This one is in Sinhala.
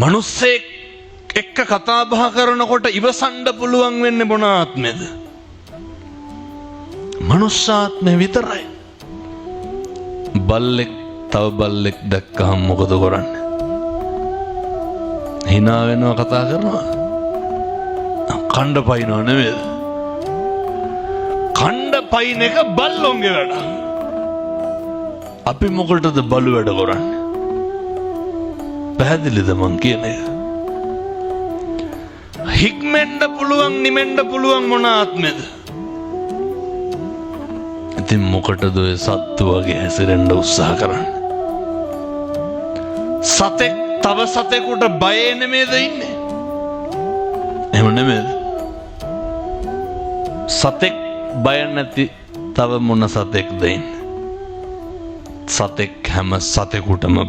මනුස්සයෙක් එක්ක කතා බහ කරනකොට ඉවසන්න පුළුවන් වෙන්නේ මොන ආත්මෙද? මනුස්සාත්මය විතරයි. බල්ලෙක් තව බල්ලෙක් දැක්කහම මොකද කරන්නේ? හිනා වෙනවා, කතා කරනවා. කණ්ඩ පයින්නවා නෙමෙයිද? කණ්ඩ පයින් එක බල්ලොන්ගේ වැඩ. අපි මොකටද බලු වැඩ කරන්නේ? පැහැදිලිද මං කියන එක? හික්මෙන්ඩ පුළුවන්, නිමෙන්ඩ පුළුවන් මොන ආත්මෙද? ඉතින් මොකටද ඔය සත්තු වගේ හැසිරෙන්න උත්සාහ කරන්නේ? සතෙක් තව සතෙකුට බයේ නෙමේද ඉන්නේ? එහෙම නෙමේද? සතෙක් බය නැති තව මොන සතෙක්ද ඉන්නේ? සතෙක් හැම සතෙකුටම